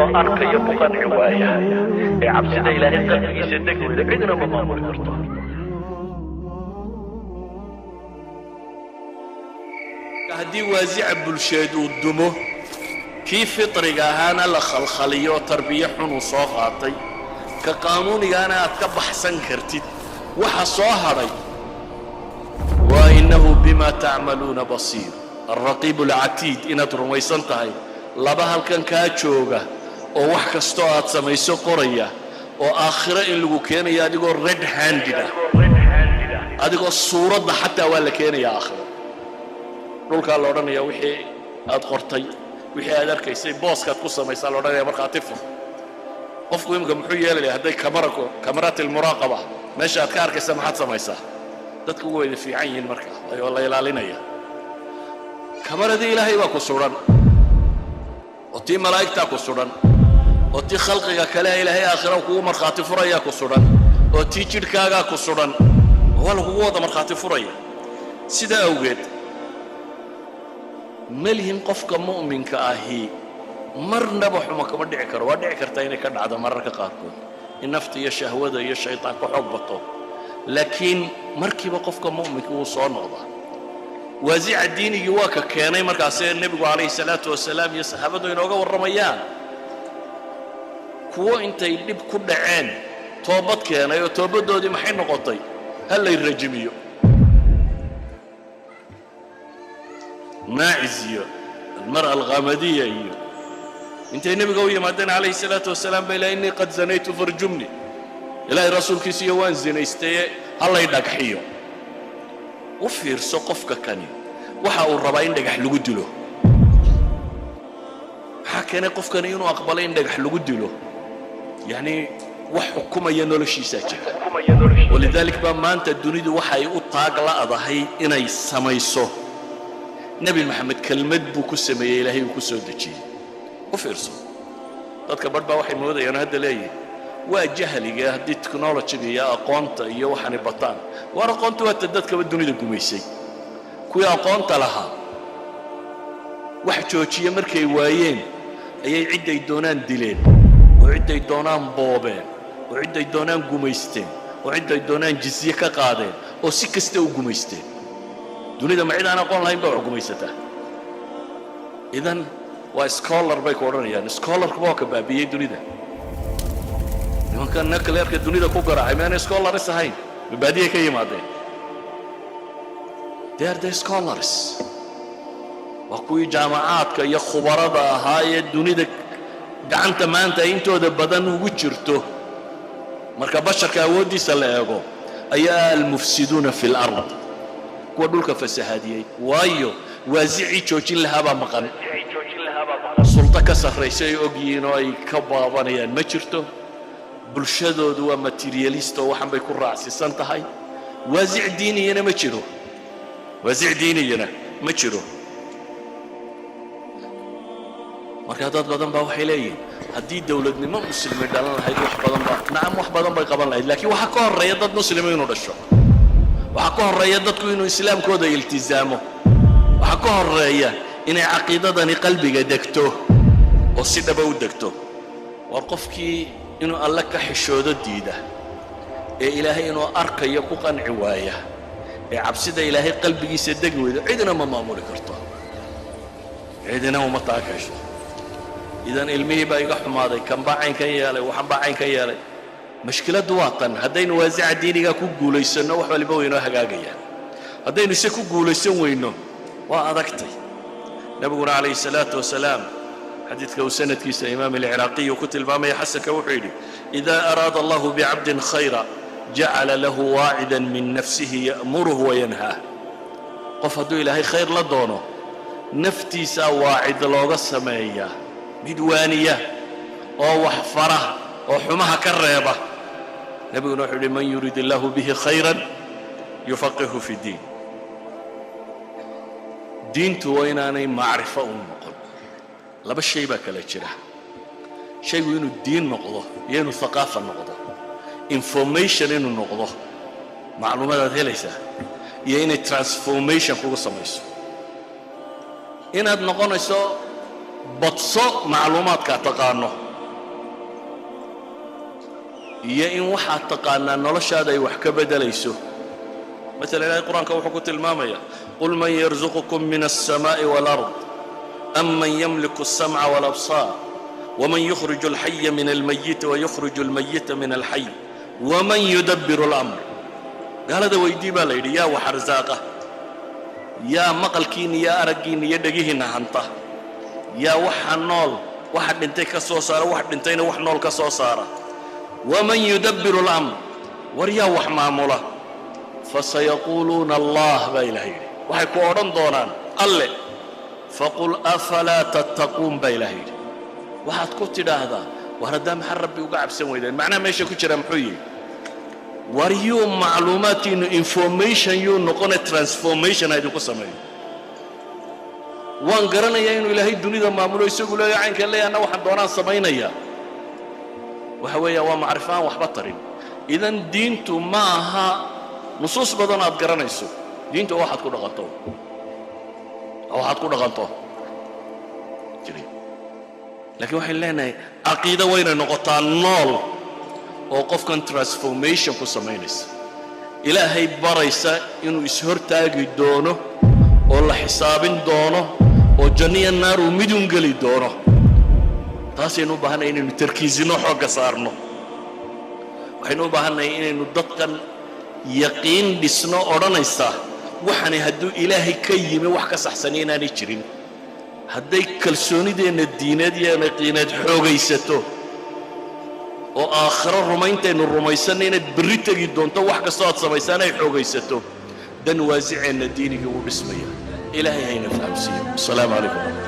Arkayo ku qanci waaya ee cabsida Ilaahay qalbigiisa degi weyda, cidna ma maamuli karto. Haddii waasica bulsheed uu dumo, kii fitriga ahaana la khalkhaliyo, tarbiyo xun uu soo qaatay, ka qaanuunigaana aad ka baxsan kartid, waxa soo hadhay waa innahu bima tacmaluuna basiir, alraqiib alcatiid, inaad rumaysan tahay laba halkan kaa jooga oo wax kastoo aad samayso qoraya, oo aakhiro in lagu keenayo adigoo red handed ah, adigoo suuradda xataa waa la keenaya aakhiro. Dhulkaa la odhanaya wixii aad qortay, wixii aad arkaysay, booskaad ku samaysaa la odhanaya markhaati fur. Qofku imika muxuu yeelaya hadday kamara kamaraat almuraaqaba meesha aad ka arkaysa? Maxaad samaysaa? Dadku wayda fiican yihiin marka, waayo waa la ilaalinaya. Kamaradii Ilaahay baa ku sudan, oo tii malaa'igtaa ku sudan, oo tii khalqiga kale Ilaahay aakhira kugu markhaati furayaa ku sudan, oo tii jidhkaagaa ku sudan, waa lagugu wada markhaati furaya. Sidaa awgeed malihin qofka mu'minka ahi marnaba xuma kama dhici karo. Waa dhici kartaa inay ka dhacdo mararka qaarkood in nafta iyo shahwada iyo shaytaan ka xoog bato, laakiin markiiba qofka mu'minka wuu soo noqdaa. Waasica diinigii waa ka keenay markaasee nebigu calayhi salaatu wasalaam iyo saxaabadu inooga warramayaan kuwo intay dhib ku dhaceen toobad keenay, oo toobaddoodii maxay noqotay? Ha lay rajimiyo. Maacis iyo almar'a alghamadiya iyo intay nebiga u yimaadeen calayhi salaatu wasalaam bay lahay, innii qad zanaytu farjumni, Ilaahay rasuulkiisiiyo waan zinaystaye ha lay dhagxiyo. U fiirso, qofka kani waxa uu rabaa in dhagax lagu dilo. Maxaa keenay qofkani inuu aqbalay in dhagax lagu dilo? Yacni wax xukumaya noloshiisaa jira. Walidaalik baa maanta dunidu waxay u taag la'dahay inay samayso. Nebi Maxamed kelmad buu ku sameeyey Ilaahay uu ku soo dejiyey. U fiirso, dadka barh baa waxay moodayaan hadda leeyihin waa jahliga haddii technologyga iyo aqoonta iyo waxaanay bataan. Waar aqoonta waata dadkaba dunida gumaysay. Kuwii aqoonta lahaa wax joojiye markay waayeen ayay cidday doonaan dileen, oo cidday doonaan boobeen, oo cidday doonaan gumaysteen, oo cidday doonaan jizye ka qaadeen, oo si kasta u gumaysteen dunida. Ma cid aan aqoon lahayn baa wax gumaysataa? Idan waa scholar bay ku odhanayaan. Scholarkuba waa ka baabi'iyey dunida. Nimanka nuclearka dunida ku garaacay miyaanay scholars ahayn? Mabaadiyay ka yimaadeen? They are the scholars. Waa kuwii jaamacaadka iyo khubarada ahaa ee dunida gacanta maanta ay intooda badan ugu jirto. Marka basharka awooddiisa la eego ayaa almufsiduuna fi lard, kuwa dhulka fasahaadiyey, waayo waasicii joojin lahaabaa maqan. Sulto ka sarraysa ay og yihiin oo ay ka baabanayaan ma jirto. Bulshadoodu waa materialist oo waxan bay ku raacsiisan tahay. Waasic diiniyana ma jiro, waasic diiniyana ma jiro. Marka dad badan baa waxay leeyihiin haddii dowladnimo muslimi dhalan lahayd wax badan ba, nacam, wax badan bay qaban lahayd. Laakiin waxaa ka horreeya dad muslima inuu dhasho, waxaa ka horreeya dadku inuu islaamkooda iltizaamo, waxaa ka horreeya inay caqiidadani qalbiga degto oo si dhaba u degto. War qofkii inuu Alle ka xishoodo diida, ee Ilaahay inuu arkayo ku qanci waaya, ee cabsida Ilaahay qalbigiisa degi weydo, cidina ma maamuli karto, cidina uma taakayso. Idan ilmihii baa iga xumaaday, kan baa caynkan yeelay, waxan baa caynkan yeelay. Mashkiladdu waa tan: haddaynu waasica diiniga ku guulaysanno, wax waliba waynoo hagaagayaan. Haddaynu ise ku guulaysan weyno, waa adagtay. Nebiguna calayhi salaatu wasalaam xadiidka uu sanadkiisa imaam alciraaqiy uu ku tilmaamaya xasanka wuxuu yidhi: idaa araada Allahu bicabdin khayra jacala lahu waacidan min nafsihi ya'muruhu wayanhaah. Qof hadduu Ilaahay khayr la doono, naftiisaa waacid looga sameeyaa, mid waaniya oo wax fara oo xumaha ka reeba. Nebiguna wuxuu yidhi: man yurid illaahu bihi khayran yufaqihu fi ddiin. Diintu waa inaanay macrifo u noqon. Laba shay baa kala jira: shaygu inuu diin noqdo iyo inuu thaqaafa noqdo, information inuu noqdo, macluumaadaad helaysaa, iyo inay transformation kugu samayso, inaad noqonayso badso macluumaadkaa taqaano. Iyo in waxaad taqaanaa noloshaada ay wax ka beddelayso. Maala, Ilahay Qur-aanka wuxuu ku tilmaamayaa: قل من يرزقكم من السماء والأرض أمن يملك السمع والأبصار ومن يخرج الحي من الميت ويخرج الميت من الحي ومن يدبر الأمر. Gaalada weydii, baa la yidhi, yaa wax arsaaqa, yaa maqalkiinna iyo araggiinna iyo dhegihiinna hanta, yaa waxa nool waxa dhintay ka soo saara, wax dhintayna wax nool ka soo saara? ومن يدبر الأمر, war yaa wax maamula? فسيقولون الله, baa Ilaah yidhi. Waxay ku odhan doonaan Alle. فقل أفلا تتقون, baa Ilaah yidhi. Waxaad ku tidhaahdaa, war haddaa maxaa Rabbi uga cabsan weydeen? Macnaha meesha ku jira muxuu yihi? War yuu macluumaadkiinnu information yuu noqone, transformation ha idinku sameeyo. Waan garanayaa inuu Ilaahay dunida maamulo, isagu leeyo caynkan leeya, anna waxaan doonaan samaynayaa. Waxa weeya waa macrifo aan waxba tarin. Idan diintu ma aha nusuus badan aad garanayso. Diintu waa waxaad ku dhaqanto, waa waxaad ku dhaqanto jiray. Laakiin waxaynu leenahay caqiido waynay noqotaa nool oo qofkan transformation ku samaynaysa, Ilaahay baraysa inuu ishortaagi doono oo la xisaabin doono oo janniya naar uu midun geli doono. Taasaynu u baahannahay inaynu tarkiisino, xoogga saarno. Waxaynu u baahannahay inaynu dadkan yaqiin dhisno odhanaysa waxani hadduu Ilaahay ka yimi, wax ka saxsani inaanay jirin. Hadday kalsoonideenna diineed iyo yaqiineed xoogaysato oo aakhiro rumayntaynu rumaysanna inaad berri tegi doonto, wax kastoo aad samaysaan ay xoogaysato, dan waasiceenna diinigii wuu dhismaya. Ilaahay hayna fahamsiiyo. Asalaamu calaykum.